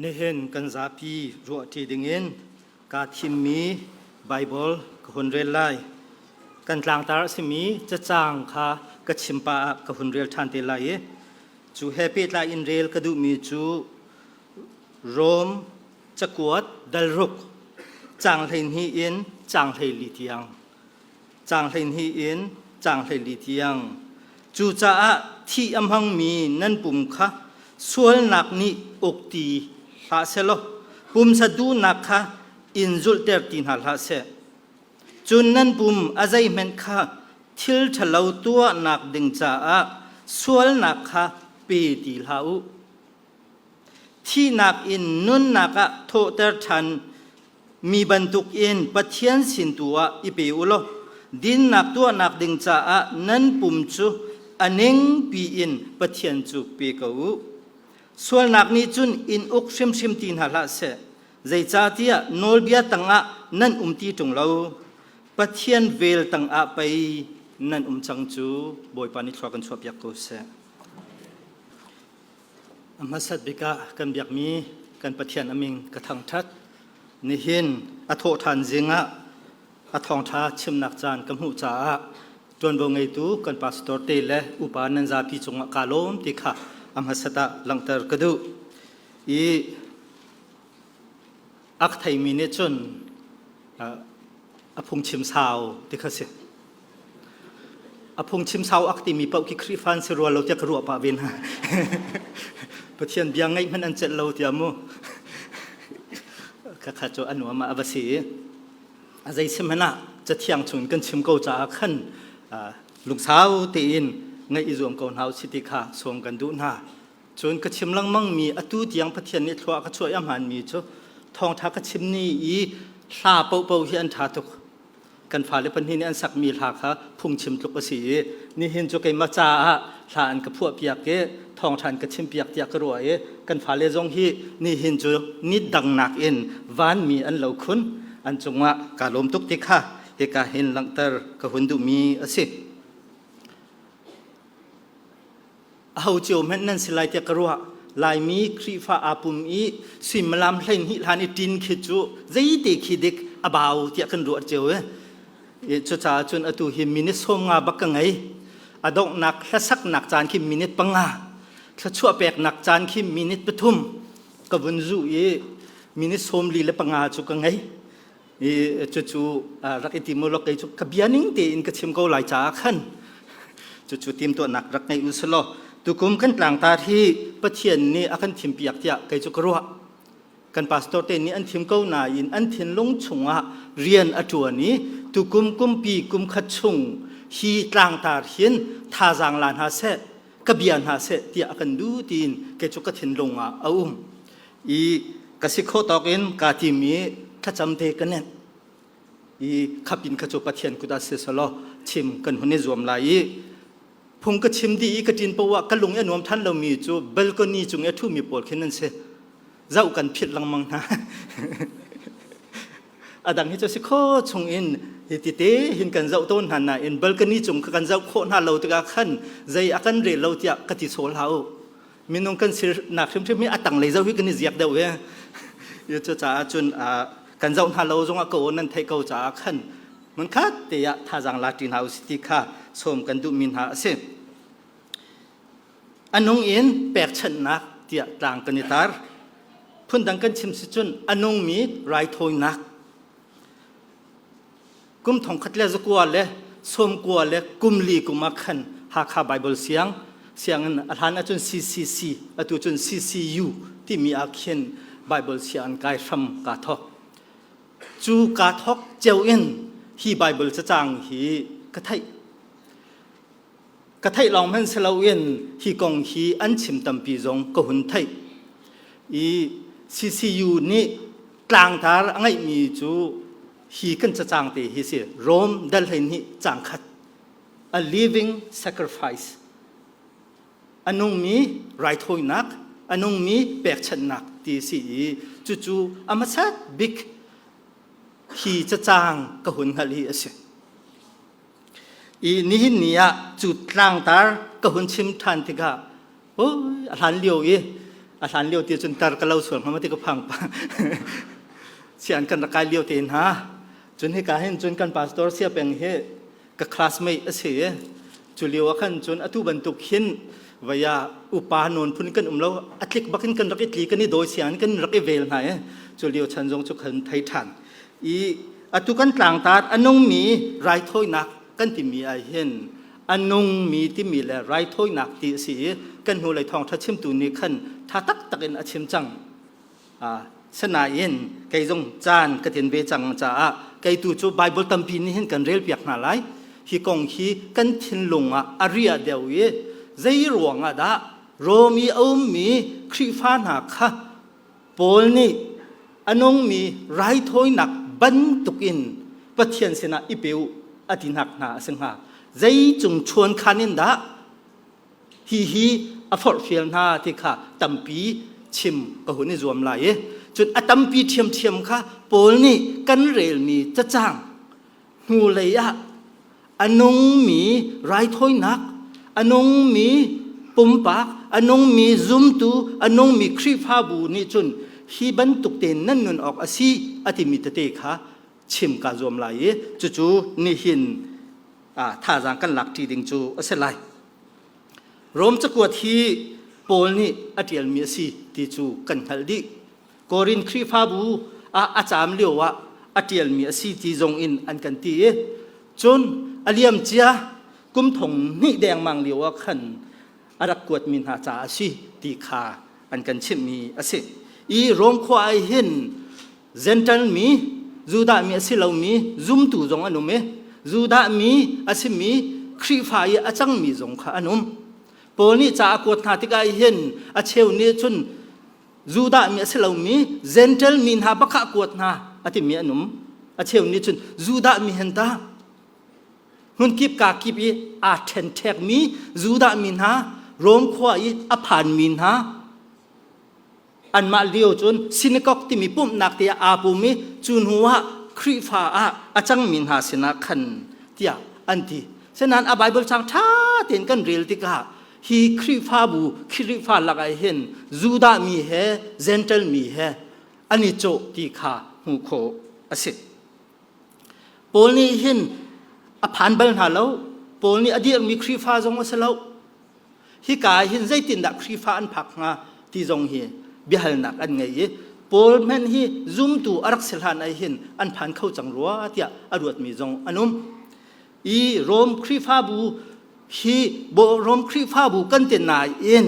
Nihin kan zapi ruahṭi dingin kaa thimmi Baibal ka hun rel lai. Kan tlangtar a simi cacang kha ka chim pah ah ka hun rel ṭhan te lai i cu he pehtlai in rel ka duhmi cu Rom cakuat dalruk caang 12 in caang 14 tiang caang 12 in caang 14 tiang. Cucaah thih a hmangmi nan pum kha sualnak nih uk ti hlah selaw pumsa duhnak kha in zulhter ti hna hlah seh. Cun nan pum a zeihmanh kha thil ṭhalo tuahnak ding caah sualnak kha pe ti hlah u. Thihnak in nunnak ah thawhter ṭhan mi bantukin Pathian sin tu ah i pe u law dinnak tuahnak ding caah nan pum cu a ningpi in Pathian cu pe ko u. Sualnak nih cun in uk hrimhrim ti hna hlah seh, zeicahtiah nawlbia tangah nan um ti ṭung lo. Pathian vel tangah pei nan um cang cu. Bawipa nih thlua kan chuahpiak ko seh. A hmasat bik ah kan biakmi kan Pathian a min ka thangṭhat. Nihin a thawhṭhan zing ah a thawngṭha chimnak caan ka hmuh caah ṭuanvo ngeitu kan pastor te le upa nan zapi cungah kaa lawm ti kha a hmasat ah langhter ka duh. I a ka theimi nih cun a phungchim sau ti kha si. A phungchim sau ak timi paoh khi Khrihfa an si rua lo tiah ka ruah pah ve hna. Pathian bia ngaih hmanh an celh lo tiah mu. Khakha cu a nuam ah a va si i a zei si hmanh ah cathiang chung kan chim ko caah khan lungsau tein ngaih i zuam ko hna u si ti kha sawm kan duh hna. Cun ka chim lengmang mi atu tiang Pathian nih thlua ka chuah i a hmaanmi cu thawngṭha ka chim ni i hla paohpaoh hi an ṭha tuk. Kan fale pahnih nih an sakmi hla kha phungchim tluk a si i nihin cu keimah caah hla an ka phuahpiak i thawngṭha an ka chimpiak tiah ka ruah i kan fale zong hi nihin cu ni dangnak in vanmi an lo khun an cungah kaa lawm tuk ti kha hika hin langhter ka hun duhmi a si. Aho cio hmanh nan si lai tiah ka ruah. Laimi Khrihfa aa pum i suimilam 12 hlan i ṭin khi cu zeite khi dik a bau tiah kan ruah cio i cucaah cun atu hi minute 50 bak ka ngei. A donghnak hlasaknak caan khi minute 5, thluachuah peknak caan khi minute 3 ka vun zuh i minute 45 cu ka ngei. I cucu rak i tim u law kei cu ka bia ning tein ka chim ko lai caah khan cucu timtuahnak rak ngei u selaw tukum kan tlangtar hi Pathian nih a kan thimpiak tiah kei cu ka ruah. Kan pastor te nih an thim ko nain an thinlung chungah rian a ṭuan i tukum kumpi kum khat chung hi tlangtar hin thazaang la hna seh ka bia hna seh tiah a kan duh tiin kei cu ka thinlung ah a um. I ka si khawh tawk in kaa tim i thlacam te ka nenh i khapin kha cu Pathian kut ah si selaw chim kan hun i zuam lai i phung ka chim dih i ka ṭin poah ah ka lung i a nuam ṭhan lomi cu balcony cung i a ṭhumi pawl khin an si zoh kan philh lengmang hna. A dang hi cu si kho chung in hi tite hin kan zoh tawn hna nain balcony cung kha kan zoh khawh hna lo tikah khan zei a kan rel lo tiah ka ti sawl hlah u. Minung kan sinak hrimhrim hi a tanglei zoh hi kan i ziak deuh e. Cucaah cun kan zoh hna lo zongah ko nan theih ko caah khan hmunkhat te ah thazaang la ṭi hna usih ti kha sawm kan duhmi hna a si. A nung in pekchanhnak tiah tlang kan i tar. Phundang kan chim si cun a nungmi raithawinak. Kum 1994 kum ah khan Hakha Bible siang sianginn a hlan ahcun CCC atu cun CCU timi ah khin Bible sianginn kai hram kaa thawk. Cu kaa thawk ceu in hi Bible cacang hi ka theih. Ka theih lawng hmanh si loin hi kong hi an chim tampi zong ka hun theih. I CCU nih tlangtar a ngeihmi cu hi kan cacang te hi si Rome dal 12 cang khat a living sacrifice a nungmi raithawinak a nungmi pekchanhnak ti si i cucu a hmasat bik hi cacang ka hun hngalh hi a si i nihin ni ah cu tlangtar ka hun chim ṭhan tikah oi a hlan lio i. A hlan lio ti cun tar ka lo sual hnga ma ti ka phang pa. Sian kan rak kai lio te hna. Cun hika hin cun kan pastor sia peng hi ka classmate a si i cu lio ah khan cun atu bantuk hin vaya upa nawn phun kan um lo a tlik bakin kan rak i tli kan i dawi siang kan rak i vel hna i cu lio chan zong cu kan thei ṭhan i atu kan tlangtar a nungmi raithawinak kan timi ah hin a nungmi timi le raithawinak ti a si i kan hnulei thawngṭha chimtu nih khan ṭha taktak in a chim cang. Sinain kei zong caan ka tin ve cang caah kei tu cu Bible tampi nih hin kan rel piak hna lai. Hi kong hi kan thinlung ah a riah deuh i zei ruang ah dah Rom i a ummi Khrihfa hna kha Paul nih a nungmi raithawinak bantukin Pathian sinah i pe u a ti hnak hna a si hnga. Zei cung chuankhan in dah Hihi a forhfial hna ti kha tampi chim ka hun i zuam lai i cun a tampi ṭhiamṭhiam kha Paul nih kan relmi cacang hnulei ah a nungmi raithawinak, a nungmi pumpak, a nungmi zumtu, a nungmi Khrihfabu nih cun hi bantuk tein nan nun awk a si a timi tete kha chim kaa zuam lai i cucu nihin thazaang kan lak ṭi ding cu a si lai. Rom cakuat hi Paul nih a ṭialmi a si ti cu kan hngalh dih. Korin Khrihfabu ah a caam lio ah a ṭialmi a si ti zong in an kan ti i cun a liam cia kum thong hnih dengmang lio ah khan a rak kuatmi hna ca a si ti kha an kan chimhmi a si. I Rom khua ah hin Gentile mi, Judah mi a si lomi zumtu zong an um i Judah mi a simi Khrihfa i a cangmi zong kha an um. Paul nih ca a kuat hna tikah hin a cheu nih cun Judah mi a si lomi Gentile mi hna bak kha a kuat hna a timi an um. A cheu nih cun Judah mi hen ta hmunkip kaa kip i aa ṭhenṭhekmi Judah mi hna Rom khua i a phanmi hna Anmah lio cun sinakok timi pumhnak te ah aa pum i cu hnu ah Khrihfa ah a cangmi hna sinah khan tiah an ti. Sinain a Bible cang ṭha tein kan rel tikah hi Khrihfabu Khrihfa lakah hin Judah mi he Gentile mi he an i cawh ti kha hmuh khawh a si. Paul nih hin a phan bal hna lo. Paul nih a dirhmi Khrihfa zong a si lo. Hika ah hin zeitindah Khrihfa an phak hnga ti zong hi biahalnak an ngei i Paul hmanh hi zumtu a rak si hlan ah hin an phan kho cang rua tiah a ruatmi zong an um. I Rom Khrihfabu hi Rom Khrihfabu kan ti nain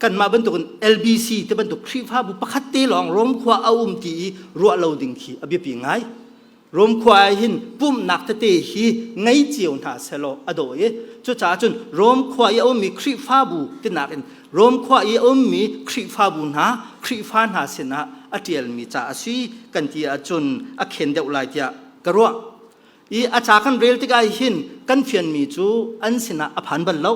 kanmah bantukin LBC te bantuk Khrihfabu pakhat te lawng Rom khua a um ti i ruah lo ding khi a biapi ngai. Rom khua ah hin pumhnak tete hi ngei cio hna selaw a dawh i cucaah cun Rom khua i a ummi Khrihfabu tinak in Rom khua i a ummi Khrihfabu hna Khrihfa hna sinah a ṭialmi ca a si kan ti ahcun a khen deuh lai tiah ka ruah. I a ca kan rel tikah hin kan fianmi cu an sinah a phan bal lo.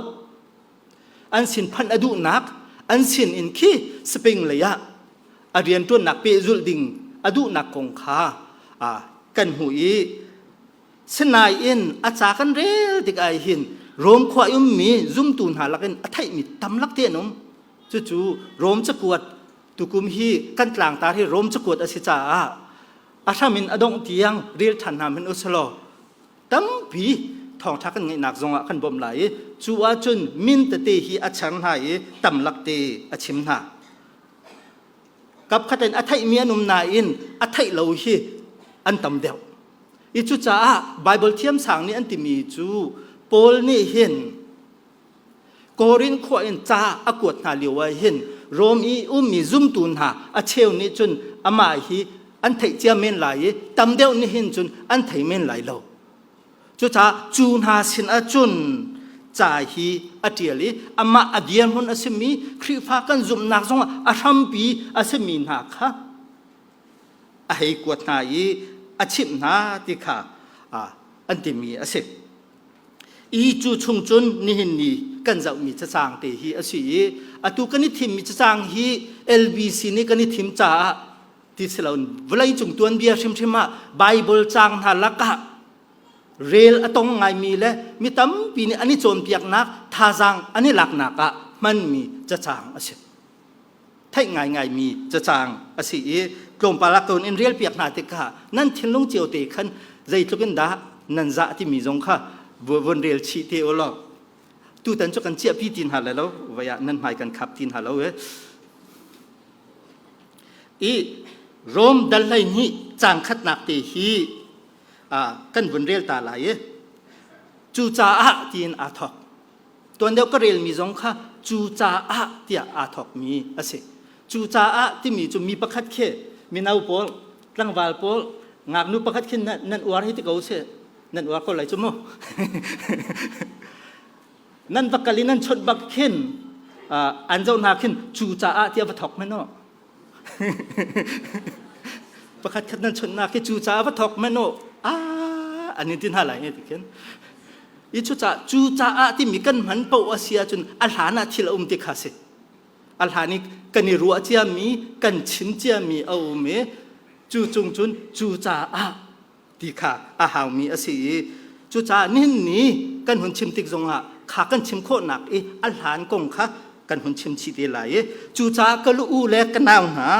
An sin phanh a duhnak, an sin in khi Spain lei ah a rianṭuannak pehzulh ding a duhnak kong kha kan hmuh i sinain a ca kan rel tikah hin Rom khua i ummi zumtu hna lakin a theihmi tamlak te an um. Cucu Rom cakuat tukum hi kan tlangtar hi Rom cakuat a si caah a hram in a dongh tiang rel ṭhan hna hmanh usalaw tampi thawngṭha kan ngeihnak zongah kan bawmh lai i cu ahcun min tete hi a char hna i tamlak te a chim hna. Kapkhat in a theihmi an um nain a theih lo hi an tam deuh. I cucaah Bible thiamsang nih an timi cu Paul nih hin Korin khua in ca a kuat hna lio ah hin Rom i ummi zumtu hna a cheu nih cun amah hi an theih cia men lai i tam deuh nih hin cun an thei men lai lo. Cucaah cu hna sin ahcun ca hi a ṭial i amah a dirhmun a simi Khrihfa kan zumhnak zongah a hrampi a simi hna kha a hei kuat hna i a chimh hna ti kha an timi a si. I cu chung cun nihin ni kan zohmi cacang te hi a si i atu kan i thimmi cacang hi LBC nih kan i thim caah ti si loin vawleicung tuanbia hrimhrim ah Bible caang hna lakah rel a tong ngaimi le mi tampi nih an i cawnpiaknak thazaang an i laknak ah hmanmi cacang a si. Theih ngaingaimi cacang a si i tlawmpal ah tawn in relpiak hna tikah nan thinlung cio te khan zeitluk in dah nan zah timi zong kha vun rel chih te u law tutan cu kan chiahpi ti hna lai lo vai ah nan hmai kan khap ti hna lo e i Rom dal 12 caang khatnak te hi kan vun rel ta lai i cucaah tiin aa thawk. Tuan deuh ka relmi zong kha cucaah tiah aa thawkmi a si. Cucaah timi cu mi pakhat khi mino pawl, tlangval pawl, ngaknu pakhat khi nan uar hi ti ko seh. Nan uar ko lai cu mu. nan va kal i nan chawnh bak khin an zoh hna khin cucaah tiah va thawk men aw. Pakhat khat nan chawnh khi cucaah va thawk men aw. Ah an in ti hna lai ti khin. I cucaah cucaah timi kan hman paoh a si ahcun a hlan ah thil a um ti kha si. A hlan i kan i ruah ciami, kan chim ciami a um i cu cung cun cucaah ti kha a haumi a si i cucaah nihin ni kan hun chim tik zongah kha kan chim khawhnak i a hlan kong kha kan hun chim chih te lai i cucaah ka lu u le ka nau hna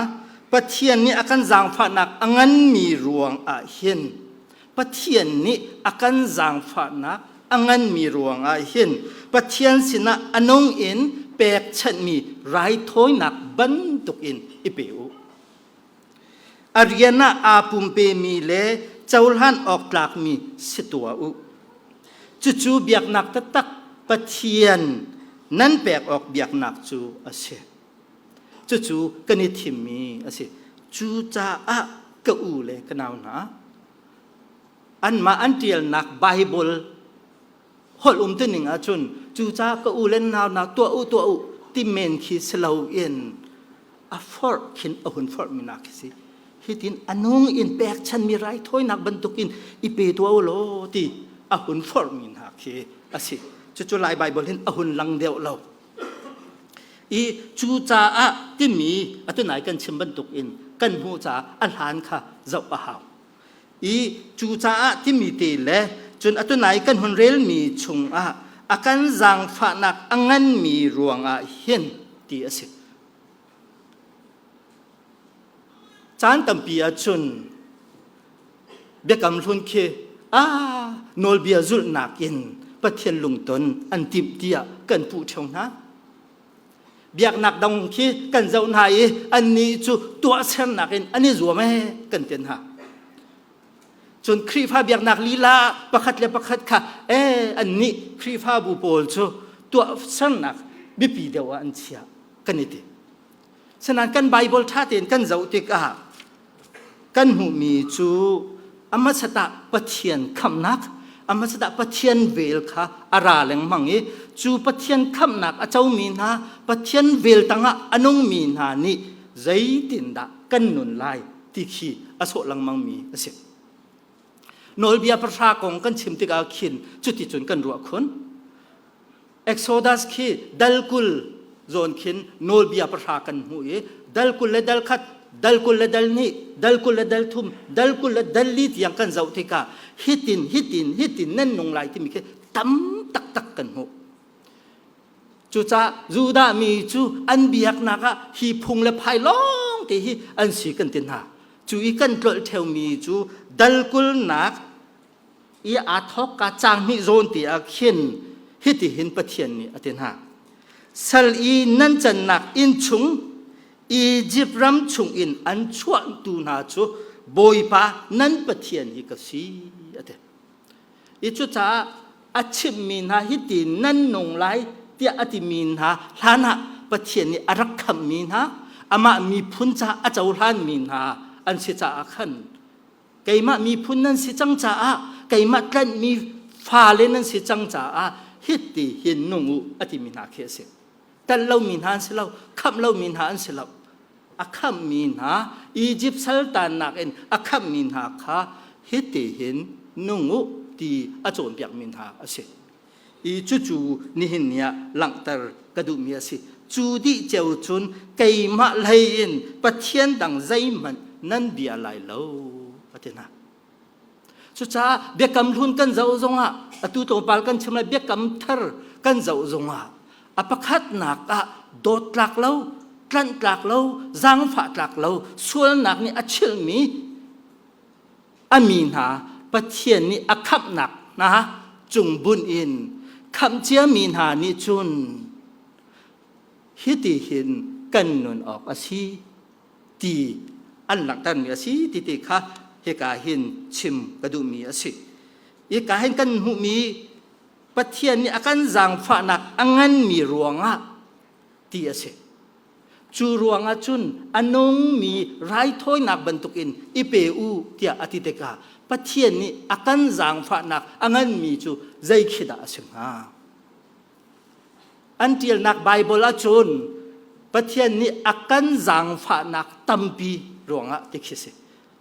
Pathian nih a kan zaangfahnak a nganmi ruang ah hin Pathian nih a kan zaangfahnak a nganmi ruang ah hin Pathian sinah a nung in pekchanhmi raithawinak bantuk in i pe u. A rian ah aa pumpemi le cohlan awk tlakmi si tuah u. Cucu biaknak taktak Pathian nan pek awk biaknak cu a si. Cucu kan i thimmi a si. Cucaah ka u le ka nau hna, anmah an ṭialnak Baibal holh um tining ahcun cucaah ka u le nau hna tuah u tuah u ti men khi si loin a forh khin a hun forhmi nak khi si hitin a nung in pekchanmi raithawinak bantukin i pe tuah u law ti a hun forhmi hna khi a si cucu Lai Baibal hin a hun lang deuh lo i cucaah timi atunai kan chim bantukin kan hmuh caah a hlan kha zoh a hau i cucaah timi te le cun atunai kan hun relmi chungah a kan zaangfahnak a nganmi ruangah hin ti a si. Caan tampi ahcun biakam hlun khi a nawlbia zulhnak in Pathian lungton an timh tiah kan puh ṭheo hna. Biaknak dang khi kan zoh hna i annih cu tuahsernak in an i zuam ee kan ti hna. Cun Khrihfa biaknak lila pakhat le pakhat kha ee annih Khrihfabu pawl cu tuahsernak biapi deuh ah an chiah kan i ti. Sinain kan Bible ṭha tein kan zoh tikah kan hmuhmi cu a hmasat ah Pathian khamhnak, a hmasat ah Pathian vel kha a ra lengmang i cu Pathian khamhnak a comi hna, Pathian vel tangah a nungmi hna nih zeitindah kan nun lai ti khi a sawh lengmangmi a si. Nawlbia pahra kong kan chim tikah khin cuticun kan ruah khun. Exodus khi dal 20 zawn khin nawlbia pahra kan hmuh i dal 20 le dal khat, dal 20 le dal hnih, dal 20 le dal thum, dal 20 le dal li tiang kan zoh tikah hitin hitin hitin nan nung lai timi khi tam taktak kan hmuh. Cucaah Judah mi cu an biaknak ah hi phung le phai lawng te hi an si kan ti hna. Cu i kan tlolh ṭheumi cu dal kulnak i aa thawk ka caang hnih zawn te ah khin hitihin Pathian nih a ti hna. Sal i nan cannak inn chung Izipt ram chungin an chuahtu hna cu Bawipa nan Pathian hi ka si a ti. I cucaah a chimhmi hna hiti nan nung lai tiah a timi hna hlan ah Pathian nih a rak khamhmi hna amah miphun caah a cohlanmi hna an si caah khan keimah miphun nan si cang caah keimah tlanhmi fale nan si cang caah hiti hin nung u a timi hna khi a si tlanh lomi hna an si lo khamh lomi hna an si lo a khamhmi hna Egypt saltannak in a khamhmi hna kha hiti hin nung u ti a cawnpiakmi hna a si i cucu nihin ni ah langhter ka duhmi a si. Cu dih ceu cun keimah hlei in Pathian dang zeihmanh nan bia lai lo a ti hna. Cucaah biakam hlun kan zoh zongah atu tlawmpal kan chim lai biakam thar kan zoh zongah a pakhatnak ah dawt tlak lo tlanh tlak lo, zaangfah tlak lo, sualnak nih a chilhmi a mi hna Pathian nih a khamhnak hna cung bunh in khamh ciami hna nih cun hiti hin kan nun awk a si ti an langhtermi a si ti ti kha hika hin chim ka duhmi a si. Hika hin kan hmuhmi Pathian nih a kan zaangfahnak a nganmi ruangah ti a si. Cu ruangah cun a nungmi raithawinak bantukin i pe u tiah a ti tikah Pathian nih a kan zaangfahnak a nganmi cu zei khi dah a si hnga? An ṭialnak Baibal ahcun Pathian nih a kan zaangfahnak tampi ruangah ti khi si.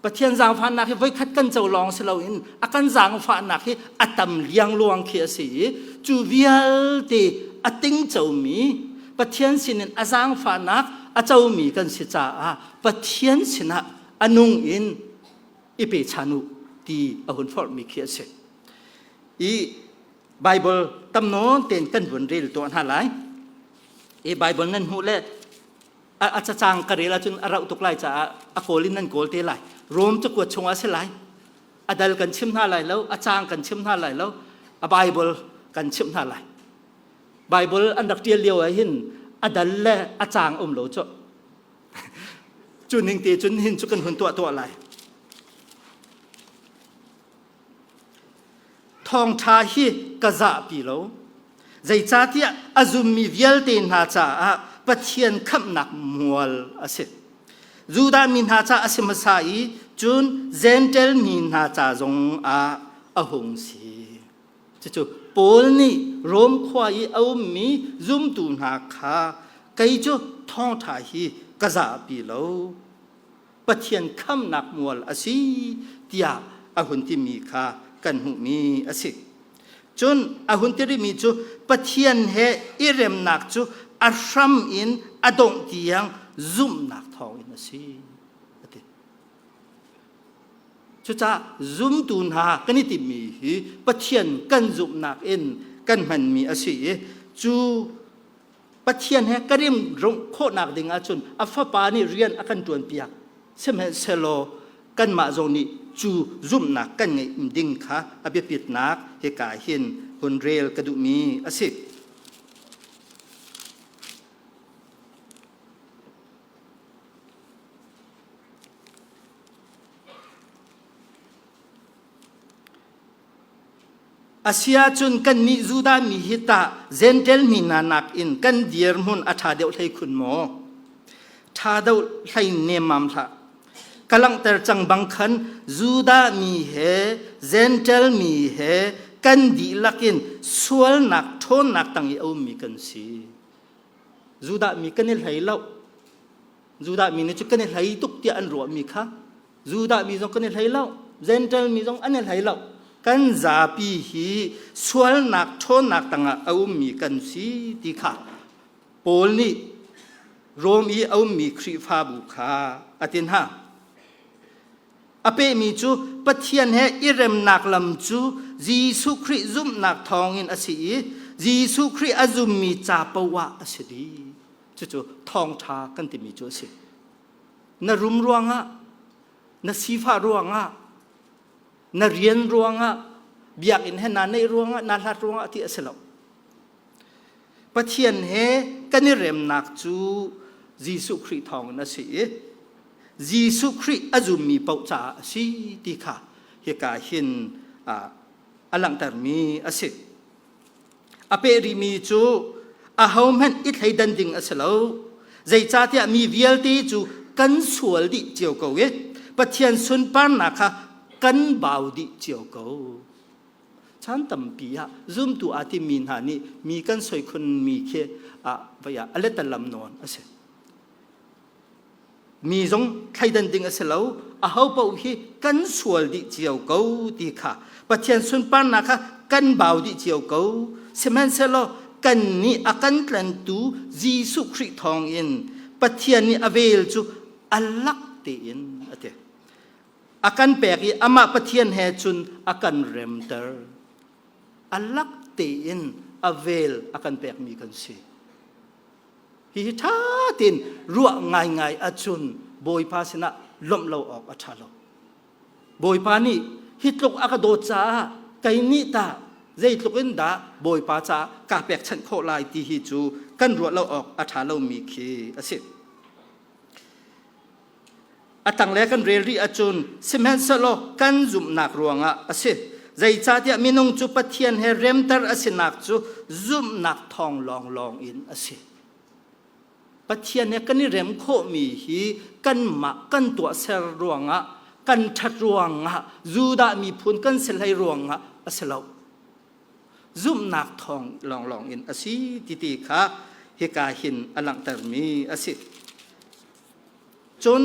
Pathian zaangfahnak hi voikhat kan co lawng si loin a kan zaangfahnak hi a tam liangluang khi a si i cu vialte a tingcomi Pathian sinin a zaangfahnak a comi kan si caah Pathian sinah a nung in i pechan u ti a hun forhmi khi a si. I Bible tam nawn tein kan vun rel tuah hna lai. I Bible nan hmuh le a cacang ka rel ahcun a rauh tuk lai caah a kawl in nan kawl te lai Rom cakuat chungah a si lai a dal kan chim hna lai lo a caang kan chim hna lai lo a Bible kan chimh hna lai Bible an rak ṭial lio ah hin a dal le a caang um lo cu cu ning te cun hin cu kan hun tuah tuah lai Thawngṭha hi ka zahpi lo. Zeicahtiah a zummi vialte hna caah Pathian khamhnak mual a si. Judah mi hna ca a si hmasa i cun Jentail mi hna ca zong ah a hung si. Cucu Paul nih Rom khua i a ummi zumtu hna kha kei cu thawngṭha hi ka zahpi lo. Pathian khamnak mual a si tiah a hun timi kha kan hmuhmi a si. Cun a hun ti rihmi cu Pathian he i remnak cu a hram in a dongh tiang zumhnak thawngin a si a ti. Cucaah zumtu hna kan i timmi hi Pathian kan zumhnak in kan hmanmi a si i cu Pathian he kan i rungh khawhnak ding ahcun a fapa nih rian a kan ṭuanpiak. Sihmanhsehlaw kanmah zong nih cu zumhnak kan ngeih ding kha a biapitnak hika hin hun rel ka duhmi a si. Asiahcun kannih Judah mi hi tah Jentail mi hna nakin kan dirhmun a ṭha deuh hlei khun maw? Ṭha deuh hlei nemmam hlah. Ka langhter cang bang khan Judah mi he Jentail mi he kan dihlak in sualnak ṭhawnnak tang i a ummi kan si. Judah mi kan i hlei lo. Judah mi nih cu kan i hlei tuk tiah an ruahmi kha Judah mi zong kan i hlei lo, Gentile mi zong an i hlei lo. Kan zapi hi sualnak ṭhawnnak tangah a ummi kan si ti kha Paul nih Rom i a ummi Khrihfabu kha a ti hna. A pehmi cu Pathian he i remnak lam cu Jesuh Khrih zumhnak thawngin a si i Jesuh Khrih a zummi ca poah a si dih. Cucu thawngṭha kan timi cu a si. Na rum ruangah, na sifah ruangah, na rian ruangah, biakinn he naa neih ruangah, naa hlat ruangah ti a si lo. Pathian he kan i remnak cu Jesuh Khrih thawngin a si i Jesuh Khrih a zummi paoh caah a si ti kha hika hin a langhtermi a si. A peh rihmi cu ahohmanh i thleidan ding a si lo. Zeicahtiah mi vialte cu kan sual dih cio ko i Pathian sunparnak kha kan bau dih cio ko. Chan tampi ah zumtu aa timi hna nih mi kan soi khunmi khi ah vai ah a letalam nawn a si. Mi zong thleidan ding a si lo. Aho paoh hi kan sual dih cio ko ti kha Pathian sunparnak kha kan bau dih cio ko. Sihmanhsehlaw kan nih a kan tlantu Jesuh Khrih thawngin Pathian nih a vel cu a lak tein a ti. A kan pek i amah Pathian he cun a kan remter. A lak tein a vel a kan pekmi kan si. Hihi ṭha tein ruah ngaingai ahcun Bawipa sinah lawmh lo awk a ṭha lo. Bawipa nih hi tluk a ka dawt caah kei nih tah zeitluk in dah Bawipa caah kaa pekchanh khawh lai ti hi cu kan ruah lo awk a ṭha lomi khi a si. A tangle kan rel rih ahcun sihmanhsehlaw kan zumhnak ruangah a si. Zeicahtiah minung cu Pathian he remter a sinak cu zumhnak thawng lawnglawng in a si. Pathian he kan i rem khawhmi hi kanmah kan tuahser ruangah, kan ṭhat ruangah, Judah miphun kan si hlei ruangah a si lo. Zumhnak thawng lawnglawng in a si ti ti kha hika hin a langhtermi a si. Cun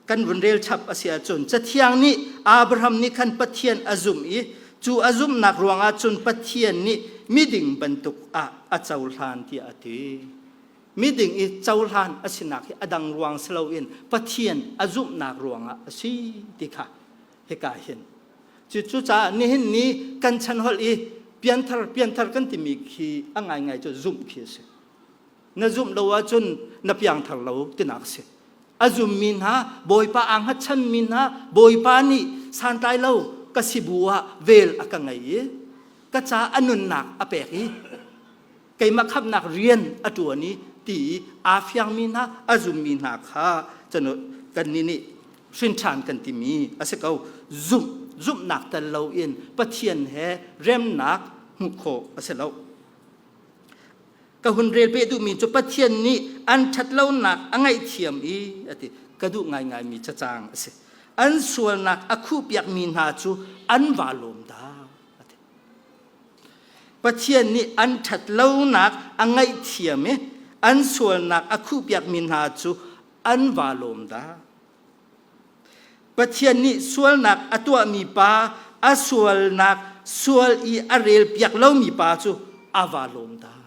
kan vun rel chap a si ahcun Cathiang nih Abraham nih khan Pathian a zumh i cu a zumhnak ruangah cun Pathian nih miding bantuk ah a cohlan tiah a ti. Miding i cohlan a sinak hi a dang ruang si loin Pathian a zumhnak ruangah a si ti kha hika hin. Cucaah nihin ni kan chan holh i pianthar pianthar kan timi khi a ngaingai cu zumh khi a si. Na zumh lo ahcun na piangthar lo tinak a si. A zummi hna, Bawipa aa hngatchanmi hna, Bawipa nih santlai lo ka si bu ah vel a ka ngei i ka ca a nunnak a pek i keimah khamhnak rian a ṭuan i ti i aa fiangmi hna, a zummi hna kha kannih nih hrinṭhan kan timi a si ko. Zumh, zumhnak tel loin Pathian he remnak hmuh khawh a si lo. Ka hun rel peh duhmi cu Pathian nih an ṭhatlonak a ngaihthiam i a ti. Ka duh ngaingaimi cacang a si. An sualnak a khuhpiakmi hna cu an vaa lawm dah a ti. Pathian nih an ṭhatlonak a ngaihthiam i an sualnak a khuhpiakmi hna cu an vaa lawm dah. Pathian nih sualnak a tuahmi pa a sualnak sual i a relpiak lomi pa cu a va lawm dah.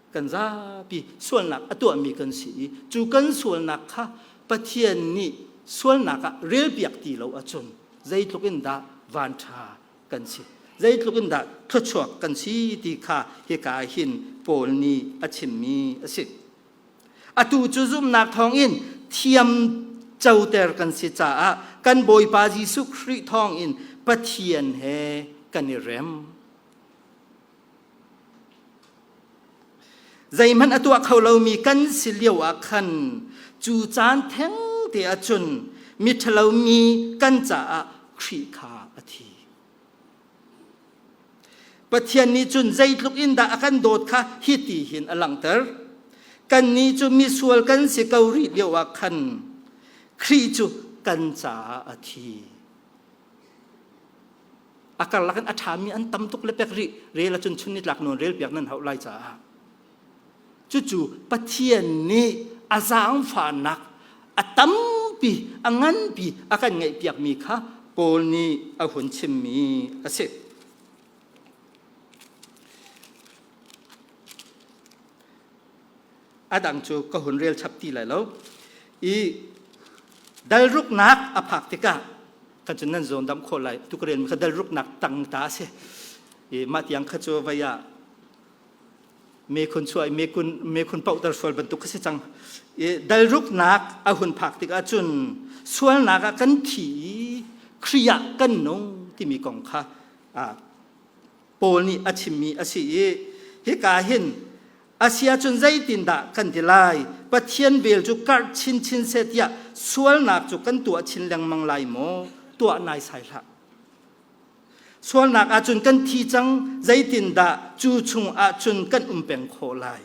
Kan zapi sualnak a tuahmi kan si i cu kan sualnak kha Pathian nih sualnak ah relpiak ti lo ahcun zeitluk in dah vanṭha kan si. Zeitluk in dah thluachuak kan si ti kha hika hin Paul nih a chimmi a si. Atu cu zumhnak thawngin thiam coter kan si caah kan Bawipa Jesuh Khrih thawngin Pathian he kan i rem. Zeihmanh a tuah kho lomi kan si lio ah khan cu caan theng te ah cun miṭhalomi kan caah Khrih kha a thi. Pathian nih cun zeitluk in dah a kan dawt kha hiti hin a langhter. Kannih cu misual kan si ko rih lio ah khan Khrih cu kan caah a thi. A karlak in a ṭhami an tam tuk le pek rih. Rel ahcun chun nitlak nawn rel piak nan hauh lai caah. Cucu Pathian nih a zaangfahnak a tampi, a nganpi a kan ngeihpiakmi kha Paul nih a hun chimmi a si. A dang cu ka hun rel chap ti lai lo. I dalruknak a phak tikah kan cu nan zawn dam khawh lai. Tu ka relmi kha dalruknak tang ta a si. I mah tiang kha cu vei ah mekhun chuah i mekhun mekhun pauhter sual bantuk a si cang i dalruknak a hun phak tikah cun sualnak ah kan thi i Khrih ah kan nung timi kong kha Paul nih a chimmi a si i hika hin a si ahcun zeitindah kan ti lai Pathian vel cu karh chinchin seh tiah sualnak cu kan tuah chin lengmang lai maw tuah naisai hlah Sualnak ahcun kan thi cang, zeitindah cu chung ahcun kan um peng khawh lai?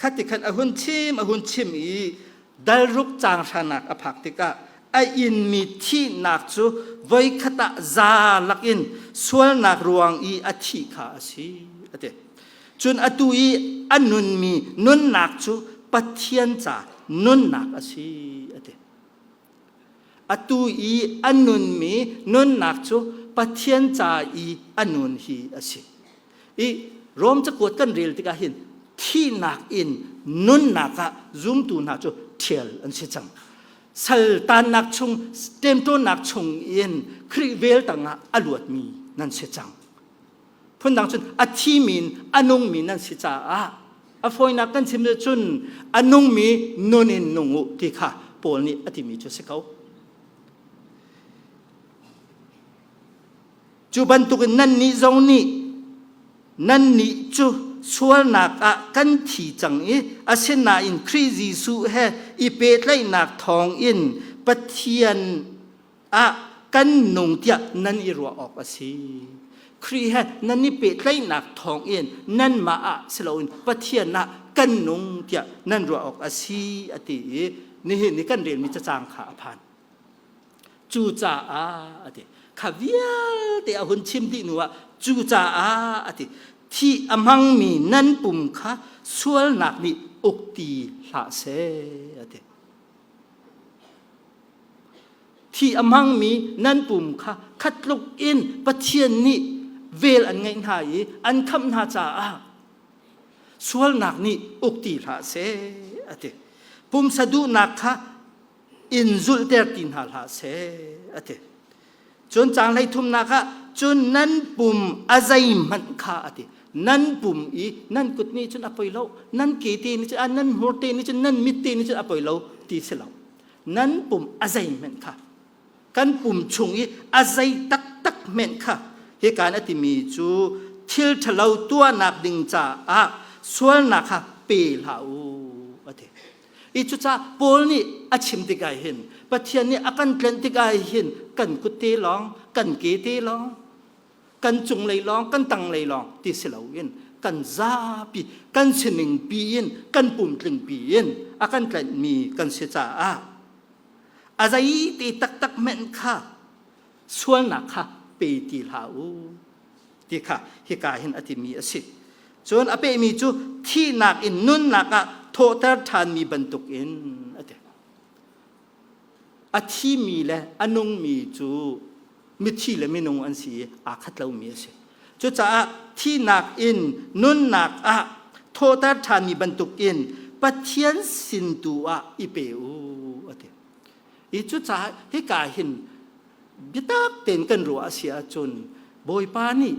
Khati khan a hun chim, a hun chim i dalruk caang hranak a phak tikah a inmi thihnak cu voikhat ah za lakin sualnak ruang i a thih kha a si, a ti. Cun atu i a nunmi nunnak cu Pathian ca nunnak a si, a ti. Atu i a nunmi nunnak cu Pathian ca i a nun hi a si. I Rom cakuat kan rel tikah hin thihnak in nunnak ah zumtu hna cu ṭhial an si cang. Sal tannak chung, ṭemṭawnnak chung in Khrih vel tangah a luatmi nan si cang. Phundang cun a thimi in a nungmi nan si caah a fawinak kan chim cun a nungmi nun in nung u ti kha Paul nih a timi cu a si ko. Cu bantukin nannih zong nih nannih cu sualnak ah kan thi cang i asinain Khrih Jesuh he i pehtlaihnak thawngin Pathian ah kan nung tiah nan i ruah awk a si. Khrih he nan i pehtlaihnak thawngin nanmah ah si loin Pathian ah kan nung tiah nan ruah awk a si a ti i nihin i kan relmi cacang kha a phan. Cucaah a ti. Kha vialte a hun chim dih hnuah cucaah a ti. Thih a hmangmi nan pum kha sualnak nih uk ti hlah seh a ti. Thih a hmangmi nan pum kha khat tluk in Pathian nih vel an ngeih hna i an khamh hna caah sualnak nih uk ti hlah seh a ti. Pumsa duhnak kha in zulhter ti hna hlah seh a ti. Cun caang hleithumnak ah cun nan pum a zeihmanh kha a ti. Nan pum i nan kut nih cun a poi lo, nan ke te nih cun nan hmur te nih cun nan mit te nih cun a poi lo ti si lo. Nan pum a zeihmanh kha kan pum chung i a zei taktak hmenh kha hikan a timi cu thil ṭhalo tuahnak ding caah sualnak kha pe hlah u a ti. I cucaah Paul nih a chim tikah hin Pathian nih a kan tlenh tikah hin kan kut te lawng, kan ke te lawng, kan cunglei lawng, kan tanglei lawng ti si loin kan zapi, kan sining pi in, kan pumtling pi in a kan tlenhmi kan si caah a zei te taktak hmenh kha sualnak kha pe ti hlah u. ti kha hika hin a timi a si. Cun a pehmi cu thihnak in nunnak ah thawhter ṭhanmi bantukin a ti. A thimi le a nungmi cu mithi le minung an si i aa khat lomi a si. Cucaah thihnak in nunnak ah thawhter ṭhanmi bantukin Pathian sin tu ah i pe u a ti. I cucaah hika hin biatak tein kan ruah a si ahcun Bawipa nih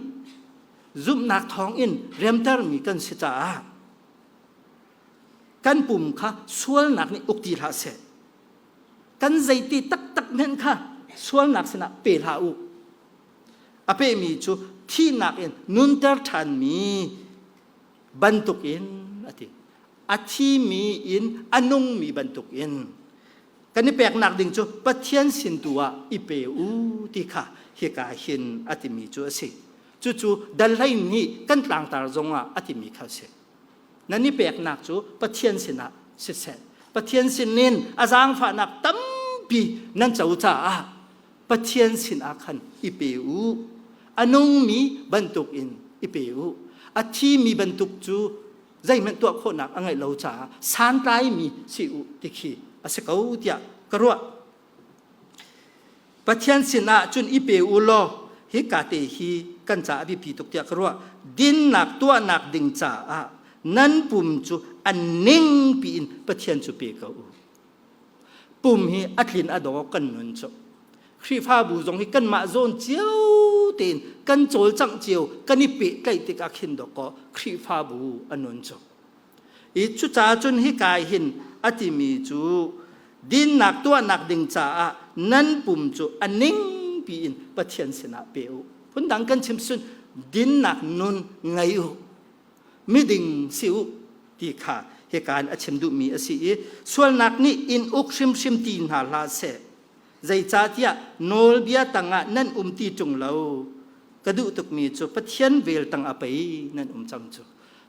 zumhnak thawngin remtermi kan si caah kan pum kha sualnak nih uk ti hlah seh. Kan zeiti taktak hmenh kha sualnak sinah pe hlah u. A pehmi cu thihnak in nunter ṭhanmi bantukin a ti. A thimi in a nungmi bantukin kan i peknak ding cu Pathian sin tu ah i pe u ti kha hika hin a timi cu a si. Cucu dal hlei nih kan tlangtar zongah a timi kha a si. Nan i peknak cu Pathian sinah siseh. Pathian sinin a zaangfahnak tampi nan co caah Pathian sinah khan i pe u. A nungmi bantukin i pe u. A thimi bantuk cu zeihmanh tuah khawhnak a ngeih lo caah santlaimi si u ti khi a si ko tiah ka ruah. Pathian sinah cun i pe u law hika te hi kan caah a biapi tuk tiah ka ruah. Dinnak tuahnak ding caah nan pum cu a ning piin Pathian cu pe ko u. Pum hi a tlin a daw kan nun cu. Khrihfabu zong hi kanmah zawn cio tein kan cawlcangh cio kan i pehtlaih tikah khin dawkaw Khrihfabu a nun cu. I cucaah cun hika hin a timi cu dinnak tuahnak ding caah nan pum cu a ning piin Pathian sinah pe u. Phundang kan chim sun dinnak nun ngei u. Miding si u ti kha hika in a chim duhmi a si i sualnak nih in uk hrimhrim ti hna hlah seh. Zeicahtiah nawlbia tangah nan um ti ṭung lo. Ka duh tukmi cu Pathian vel tangah pei nan um cang cu.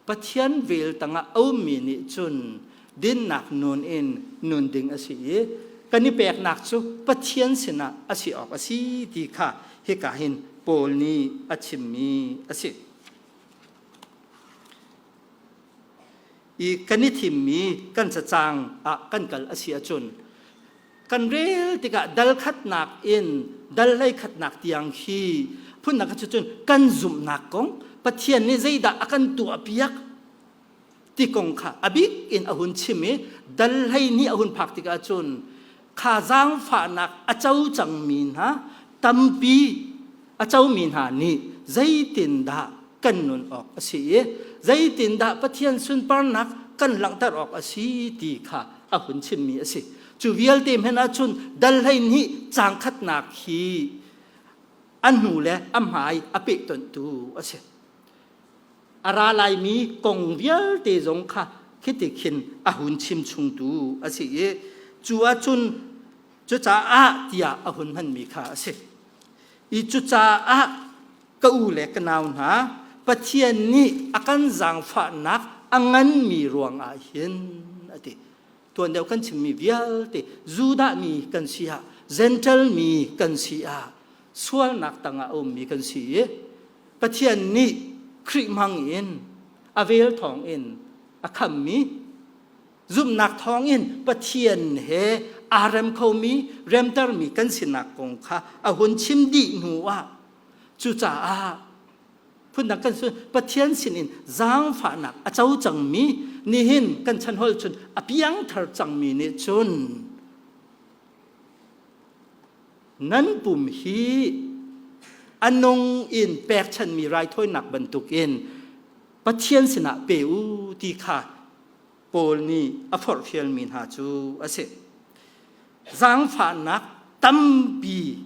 Pathian vel tangah a ummi nih cun dinnak nun in nun ding a si i kan i peknak cu Pathian sinah a si awk a si ti kha hika hin Paul nih a chimmi a si. I kan i thimmi kan cacang ah kan kal a si ahcun kan rel tikah dal khatnak in dal hlei khatnak tiang hi phunnak cu cun kan zumhnak kong Pathian nih zeidah a kan tuahpiak ti kong kha a bik in a hun chim i dal hlei nih a hun phak tikah cun kha zaangfahnak a co cangmi hna tampi a comi hna nih zeitindah. kan nun awk a si i zeitindah Pathian sunparnak kan langhter awk a si ti kha a hun chimmi a si. Cu vialte hmanh ahcun dal 12 caang khatnak hi a hnu le a hmai a pehtonhtu a si. A ra laimi kong vialte zong kha khiti khin a hun chim chungtu a si i cu ahcun cucaah tiah a hun hmanmi kha a si. I cucaah ka u le ka nau hna, Pathian nih a kan zaangfahnak a nganmi ruangah hin a ti. Tuan deuh kan chimmi vialte Judah mi kan si ah, Gentile mi kan si ah, sualnak tangah a ummi kan si i Pathian nih Khrih hmang in a vel thawng in a khammi zumhnak thawngin Pathian he aa rem khomi remtermi kan sinak kong kha a hun chim dih hnu ah cucaah phundang kan sun Pathian sinin zaangfahnak a co cangmi nihin kan chan hol cun a piangthar cangmi nih cun nan pum hi a nung in pekchanmi raithawinak bantukin Pathian sinah pe u ti kha Paul nih a forhfialmi hna cu a si. Zaangfahnak tampi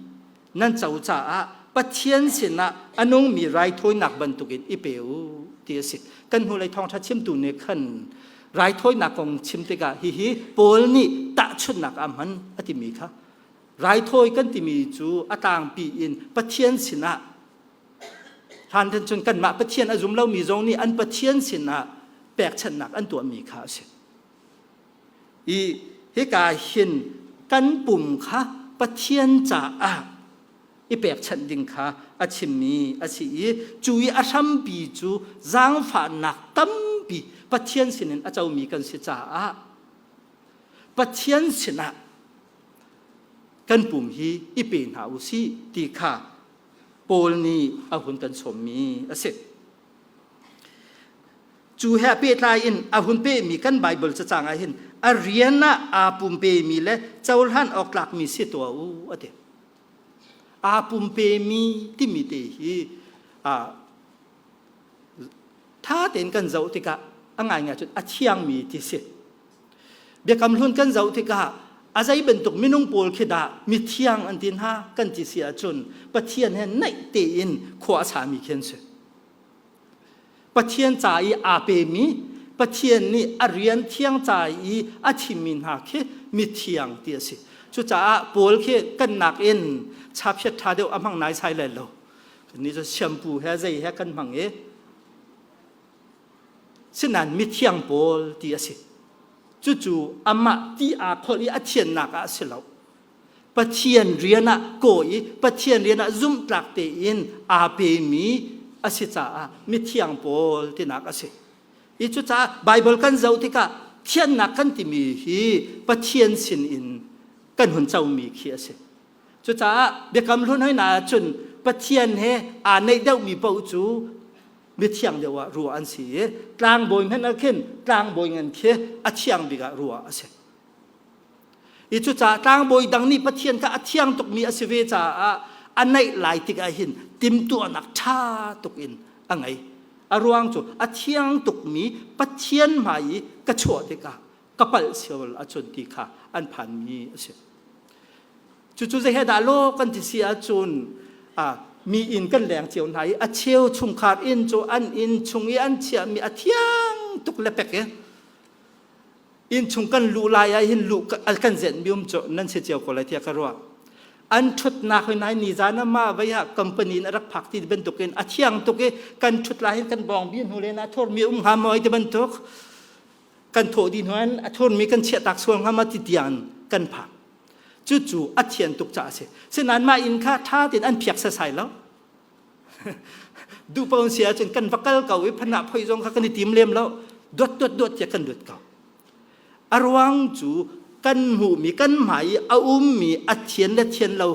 nan co caah Pathian sinah a nungmi raithawinak bantukin i pe u ti a si. Kan hnulei thawngṭha chimtu nih khan raithawinak kong chim tikah hihi Paul nih tahchunhnak ah hman a timi kha raithawi kan timi cu a tlangpi in Pathian sinah Hlan cun kanmah Pathian a zum lomi zong nih an Pathian sinah pekchanhnak an tuahmi kha a si. I hika hin kan pum kha Pathian caah i pekchanh ding kha a chimmi a si i cu i a hrampi cu zaangfahnak tampi Pathian sinin a comi kan si caah Pathian sinah kan pum hi i pe hna u sih ti kha Paul nih a hun kan sawmmi a si. Cu he pehtlai in a hun pehmi kan Baibal cacang ah hin a rian ah aa pumpemi le cohlan awk tlakmi si tuah u a ti. Aa pumpemi timi te hi tha tein kan zoh tikah a ngaingai cun a thiangmi ti si. Biakam Hlun kan zoh tikah a zei bantuk minung pawl khi dah mithiang an ti hna kan ti si ahcun Pathian he naih tein khua a sami khi an si. Pathian ca i aa pemi, Pathian nih a rian thiang ca i a thimmi hna khi mithiang ti a si. Cucaah Paul khi kan nakin chaphiat ṭha deuh a hmang naisai lai lo. Kannih cu shampoo he zei he kan hmang i Sinain mithiang pawl ti a si. Cucu amah ti aa kholh i a thiannak ah a si lo. Pathian rian ah kaw i Pathian rian ah zumhtlak tein aa pemi a si caah mithiang pawl tinak a si. I cucaah Baibal kan zoh tikah thiannak kan timi hi Pathian sinin kan hun comi khi a si. Cucaah Biakam Hlun hoi na ahcun Pathian he aa naih deuhmi paoh cu mithiang deuh ah ruah an si i tlangbawi hmanh ah khin tlangbawi ngan khi a thiang bik ah ruah a si. I cucaah tlangbawi dang nih Pathian kha a thiang tukmi a si ve caah a naih lai tikah hin timhtuahnak ṭha tuk in a ngei. A ruang cu a thiang tukmi Pathian hmai i ka chuah tikah ka palh sual ahcun ti kha an phanmi a si. Cucu zei he dah law kan ti si ahcun mi inn kan leng cio hna i a cheu chungkhar inn cu an inn chung i an chiahmi a thiang tuk le pek i inn chung kan luh lai ah hin luh kan zenhmi um cu nan si cio ko lai tiah ka ruah. An ṭhutnak hoi nai nizan ah mah vei ah company in a rak phak ti bantukin a thiang tuk i kan ṭhut lai hin kan bawng bi hnu len ah thurmi um hnga maw ti bantuk kan thawh dih hnu in a thurmi kan chiahtak sual hnga ma ti tiang kan phak. Cucu a thian tuk caah a si. Sinain mah inn kha ṭha tein an phiak sasai lo. Duh paoh si ahcun kan va kal ko i phanah phoi zong kha kan i tim lem lo. Duat duat duat tiah kan duat ko. A ruang cu kan hmuhmi kan hmai i a ummi a thian le thian lo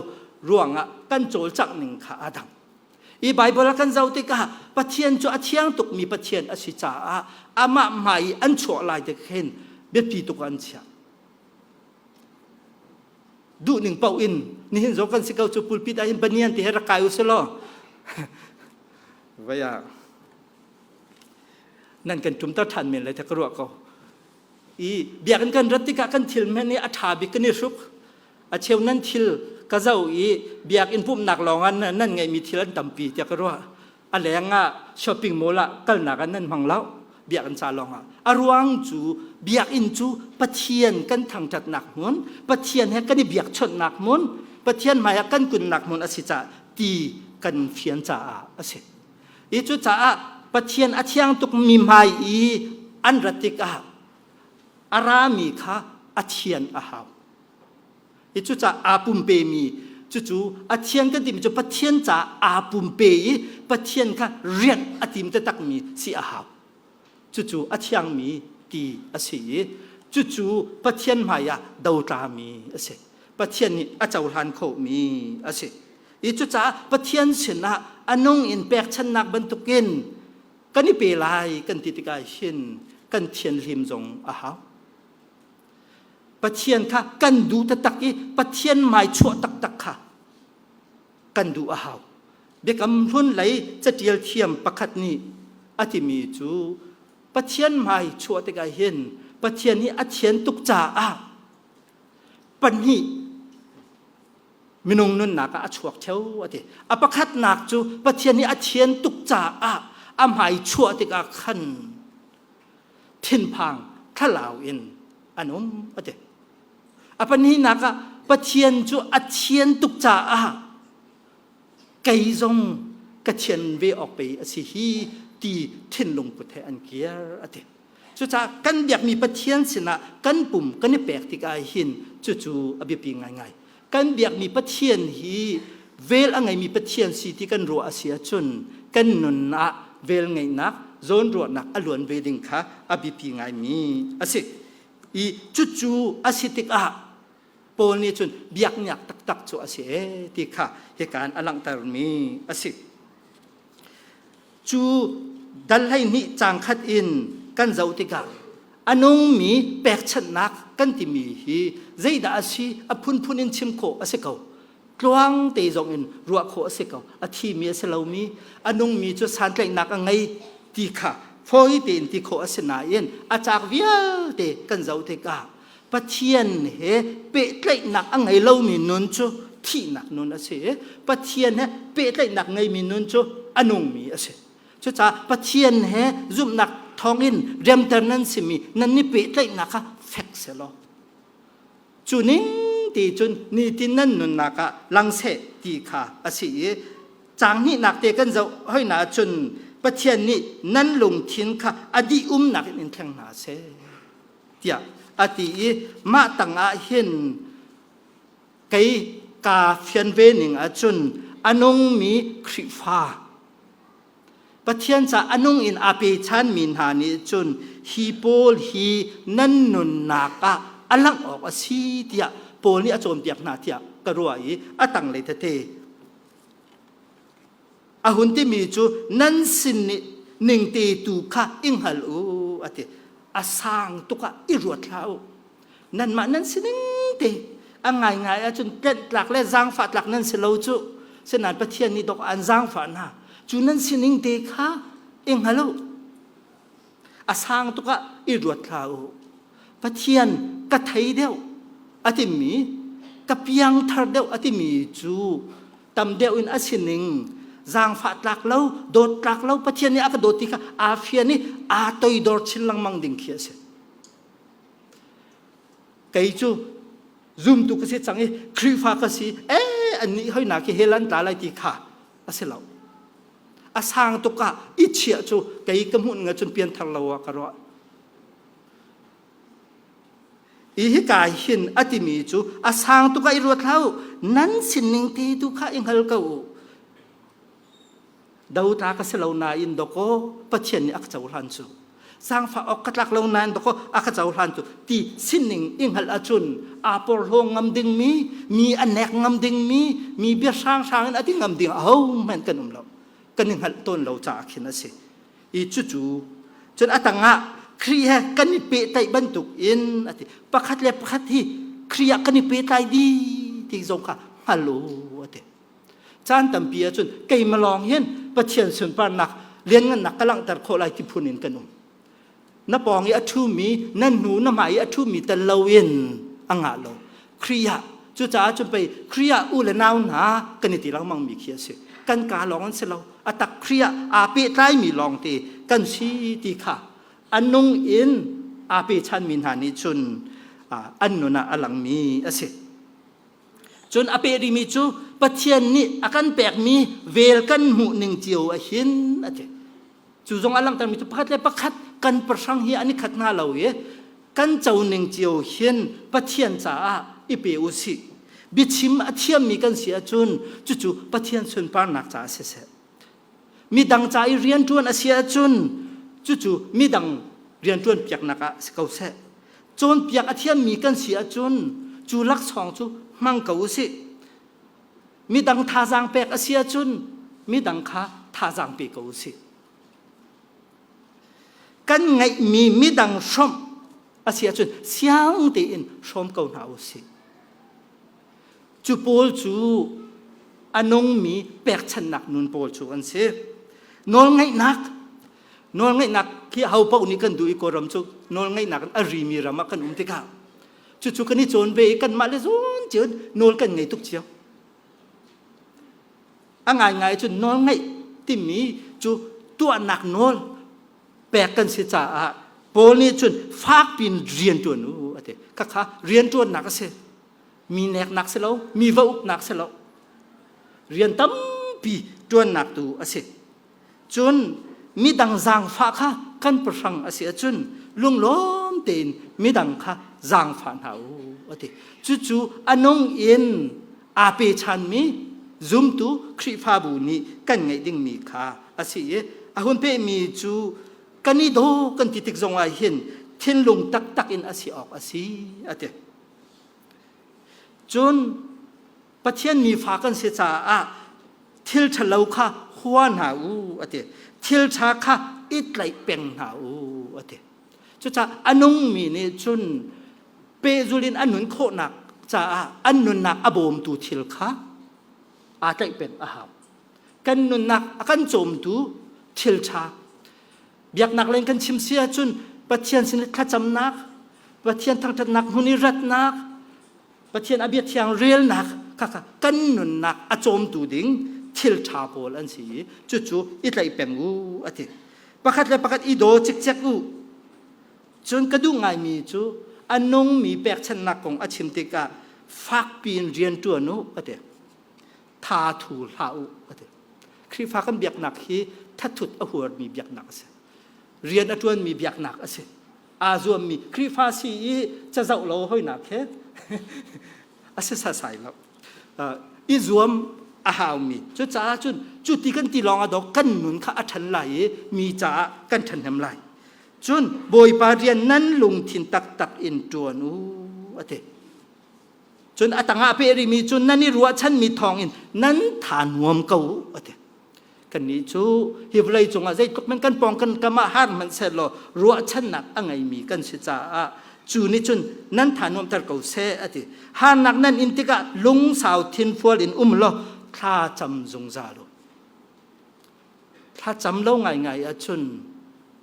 ruangah kan cawlcangh ning kha aa dang. I Baibal ah kan zoh tikah Pathian cu a thiang tukmi Pathian a si caah amah hmai i an chuah lai tik hin biapi tuk ah an chiah. Duhning paoh in nihin zong kan si ko cu pulpit ah hin banian ti he rak kai u si law vaya. Nan kan ṭumter ṭhan men lai tiah ka ruah ko. I biakinn kan rat tikah kan thil hmanh hi a ṭha bik kan i hruk. A cheu nan thil ka zoh i biakinn pumhnak lawng ah nan ngeihmi thil an tampi tiah ka ruah. A leng ah shopping mall ah kalnak ah nan hmang lo biakinn ca lawng ah. A ruang cu biakinn cu Pathian kan thangṭhatnak hmun, Pathian he kan i biakchawnhnak hmun, Pathian hmai ah kan kunnak hmun a si caah ti kan fian caah a si. I cucaah Pathian a thiang tukmi hmai i an rat tikah a rami kha a thian a hau. I cucaah aa pumpemi cucu a thian kan timi cu Pathian caah aa pumpe i Pathian kha rianh a tim taktakmi si a hau. Cucu a thiangmi ti a si i cucu Pathian hmai ah dotlami a si. Pathian nih a cohlan khawhmi a si. I cucaah Pathian sinah a nung in pekchannak bantukin kan i pe lai kan ti tikah hin kan thianhlim zong a hau. Pathian kha kan duh taktak i Pathian hmai chuah taktak kha kan duh a hau. Biakam hlun lei catial thiam pakhat nih a timi cu Pathian hmai chuah tikah hin Pathian hi a thian tuk caah pahnih minung nunnak ah a chuak theo a ti. A pakhatnak cu Pathian nih a thian tuk caah a hmai chuah tikah khan thinphang thlalau in an um a ti. A pahnihnak ah Pathian cu a thian tuk caah kei zong ka thian ve awk pei a si hi ti thinlung put he an kir a ti. Cucaah kan biakmi Pathian sinah kan pum kan i pek tikah hin cucu a biapi ngaingai. Kan biakmi Pathian hi vel a ngeimi Pathian si ti kan ruah a si ahcun kan nun ah vel ngeihnak, zawnruahnak a luan ve ding kha a biapi ngaimi a si. I cucu a si tikah Paul nih cun biaknak taktak cu a si ee ti kha hika in a langhtermi a si. Cu dal 12 caang khat in kan zoh tikah a nungmi pekchanhnak kan timi hi zeidah a si a phunphun in chim khawh a si ko. Tluang te zong in ruah khawh a si ko. A thimi a si lomi, a nungmi cu santlaihnak a ngei ti kha fawi tein ti khawh a si nain a caak vialte kan zoh tikah Pathian he pehtlaihnak a ngei lomi nun cu thihnak nun a si i Pathian he pehtlaihnak ngeimi nun cu a nungmi a si. Cucaah Pathian he zumhnak thawngin remter nan simi nan i pehtlaihnak kha fek selaw cu ning ti cun nitin nan nunnak ah lang seh ti kha a si i caang hnihnak te kan zoh hoina cun Pathian nih nan lungthin kha a dih umnak in in thleng hna seh. tiah a ti i mah tangah hin kei kaa fian ve ning ahcun a nungmi Khrihfa Pathian ca a nung in aa pechanmi hna nih cun hi pawl hi nan nunnak ah a langh awk a si tiah Paul nih a cawnpiak hna tiah ka ruah i a tanglei tete A hun timi cu nan sin nih ningte tu kha i hngal u a ti. A sang tuk ah i ruat hlah u. Nanmah nan sining te a ngaingai ahcun tlenh tlak le zaangfah tlak nan si lo cu. Sinain Pathian nih dok an zaangfah hna. Cu nan sining te kha i hngal u. A sang tuk ah i ruat hlah u. Pathian ka thei deuh a timi, ka piangthar deuh a timi cu tam deuh in a sining zaangfah tlak lo, dawt tlak lo, Pathian nih a ka dawt ti kha aa fian i aa toidor chin lengmang ding khi a si. Kei cu zumtu ka si cang i Khrihfa ka si, ee an nih hoi na khi hell an tla lai ti kha a si lo. A sang tuk ah i chiah cu kei ka hmuh ning ahcun pianthar lo ah ka ruah. I hika hin a timi cu a sang tuk ah i ruat hlah u. Nan sinning te tu kha i hngal ko u. Dota ka si lo nain dawkaw Pathian nih a ka cohlan cu. Zaangfah awk ka tlak lo nain dawkaw a ka cohlan cu ti sinning i hngalh ahcun aa porhlaw ngam dingmi, mi a nek ngam dingmi, mi bia hranghrang in a ti ngam ding ahohmanh kan um lo. Kan i hngalh tawn lo caah khin a si. I cucu cun a tangah Khrih he kan i pehtlaih bantuk in a ti. Pakhat le pakhat hi Khrih ah kan i pehtlai dih ti zong kha hngal u a ti. Caan tampi ahcun keimah lawng hin Pathian sunparnak lianngannak ka langhter khawh lai ti phun in kan um. Na pawng i a ṭhumi, nan hnu na hmai i a ṭhumi tel loin a ngah lo. Khrih ah cucaah cun pei Khrih ah u le nau hna kan i ti lengmang mi khi a si. Kan kaa lawng an si lo. A tak Khrih ah aa pehtlaimi lawngte kan si ti kha a nung in aa pechanmi hna nih cun an nun ah a langmi a si. Cun a peh rihmi cu Pathian nih a kan pekmi vel kan hmuh ning cio a hin a ti. Cu zong a langhtermi cu pakhat le pakhat kan pahrang hi an i khat hna lo i kan co ning cio hin Pathian caah i pe u sih. Biachim a thiammi kan si ahcun cucu Pathian sunparnak caah siseh. Midang ca i rianṭuan a si ahcun cucu midang rianṭuan piaknak ah si ko seh. Cawnpiak a thiammi kan si ahcun cu laksawng cu hmang ko u sih. Midang thazaang pek a si ahcun midang kha thazaang pe ko u sih. Kan ngeihmi midang hrawmh a si ahcun siang tein hrawm ko hna u sih. Cu pawl cu a nungmi pekchanhnak nun pawl cu an si. Nawlngaihnak nawlngaihnak khi ho paoh nih kan duh i Kawlram cu nawlngaihnak in a rimi ram ah kan um tikah cucu kan i cawn ve i kanmah le zawn cio nawl kan ngei tuk cio. A ngaingai cun nawlngaih timi cu tuahnak nawl pek kan si caah Paul nih cun fakpiin rian ṭuan u a ti. Khakha rian ṭuannak a si. Mi neknak si lo, mi va uknak si lo. Rian tampi ṭuannak tu a si. Cun midang zaangfah kha kan pahrang a si ahcun lunglawm tein midang kha zaangfah hna u a ti. Cucu a nung in aa pechanmi zumtu Khrihfabu nih kan ngeih dingmi kha a si i a hun pehmi cu kan i daw kan ti tik zongah hin thinlung taktak in a si awk a si a ti. Cun Pathian mifa kan si caah thil ṭhalo kha hua hna u a ti. Thil ṭha kha i tlaih peng hna u a ti. Cucaah a nungmi nih cun pehzul in an nun khawhnak caah an nunnak a bawmtu thil kha aa tlaih peng a hau. Kan nunnak a kan cawmtu thil ṭha Biaknak lei kan chim si ahcun Pathian sin i thlacamnak, Pathian thangṭhatnak hmun i ratnak, Pathian a bia thiang relnak kha kha kan nunnak a cawmtu ding thil ṭha pawl an si i cucu i tlaih peng u a ti. Pakhat le pakhat i daw cikcek u. Cun ka duh ngaimi cu a nungmi pekchanhnak kong a chim tikah fakpi in rian ṭuan u a ti. Tha thu hlah u a ti. Khrihfa kan biaknak hi thathut a huarmi biaknak a si. Rian a ṭuanmi biaknak a si. Aa zuammi Khrihfa si i cazoh lo hoinak he a si sasai lo. I zuam a haumi. Cucaah cun cu ti kan ti lawng ah dawk kan nun kha a ṭhan lai i mi caah kan ṭhahnem lai. Cun Bawipa rian nan lungthin taktak in ṭuan u a ti. Cun a tangah peh rihmi cu nan i ruahchanmi thawngin nan tha nuam ko a ti. Kannih cu hi vawlei cungah zeitluk men kan pawng kan kam ah har hmanh seh law ruahchannak a ngeimi kan si caah cu nih cun nan tha nuamter ko seh a ti. Harnak nan in tikah lungsau thinfual in um law thla cam zungzal u. Thlacam lo ngaingai ahcun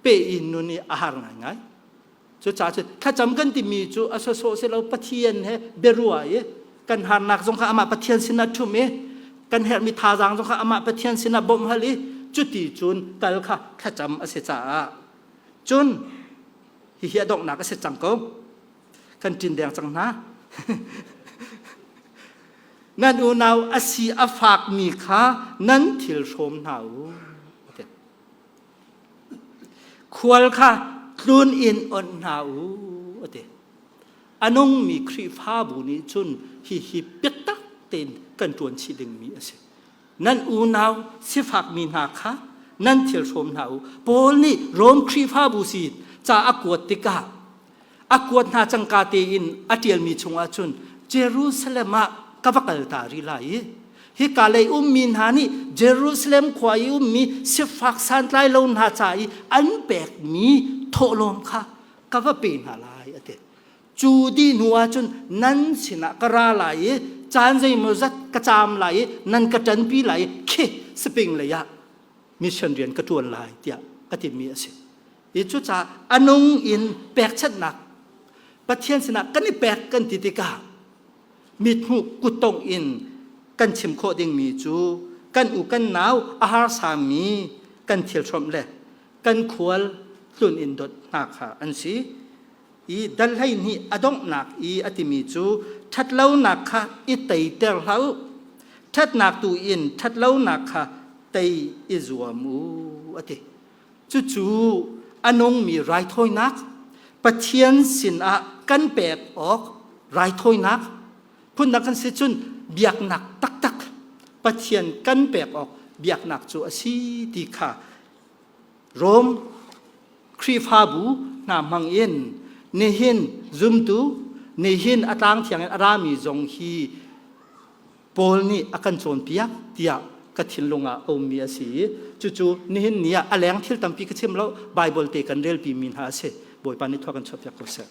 pe in nun i a har ngaingai. Cucaah cun thlacam kan timi cu a sawsawh si lo Pathian he biaruah i kan harnak zong kha amah Pathian sinah ṭhum i kan herhmi thazaang zong kha amah Pathian sinah bawmh hal i cuti cun kal kha thlacam a si caah cun hihi a donghnak a si cang ko kan ṭin deng cang hna nan unau a si a fakmi kha nan thil hrawm hna u Khual kha tlun in onh hna u a ti. A nungmi Khrihfabu nih cun hihi biatak tein kan ṭuan chih dingmi a si. Nan unau sifakmi hna kha nan thil hrawm hna u. Paul nih Rom Khrihfabu sin ca a kuat tikah a kuat hna cangka tein a ṭialmi chungah cun Jerusalem ah ka va kal ta rih lai i hika lei ummi hna nih Jerusalem khua i ummi sifak santlai lo hna ca i an pekmi thawhlawm kha ka va pe hna lai a ti. Cu dih hnu ah cun nan sinah ka ra lai i caan zeimawzat ka caam lai i nan ka ṭanpi lai i khi Spring lei ah mission rian ka ṭuan lai tiah a timi a si. I cucaah a nung in pekchanhnak Pathian sinah kan i pek kan ti tikah mithmuh kuttongh in kan chim khawh dingmi cu kan u kan nau a harsami kan thil hrawmh le kan khual tlun in dawt hna kha an si. I dal 12 a donghnak i a timi cu ṭhatlonak kha i teiter hlah u, ṭhatnak tu in ṭhatlonak kha tei i zuam u a ti. Cucu a nungmi raithawinak Pathian sinah kan pek awk raithawinak phundang kan si cun biaknak taktak Pathian kan pek awk biaknak cu a si ti kha Rom Khrihfabu hna hmang in nihin zumtu nihin a tlang thiang in a rami zong hi Paul nih a kan cawnpiak tiah ka thinlung ah a ummi a si i cucu nihin ni ah a leng thil tampi ka chim lo Bible te kan relpi mi hna a si. Bawipa nih thua kan chuahpiak ko seh.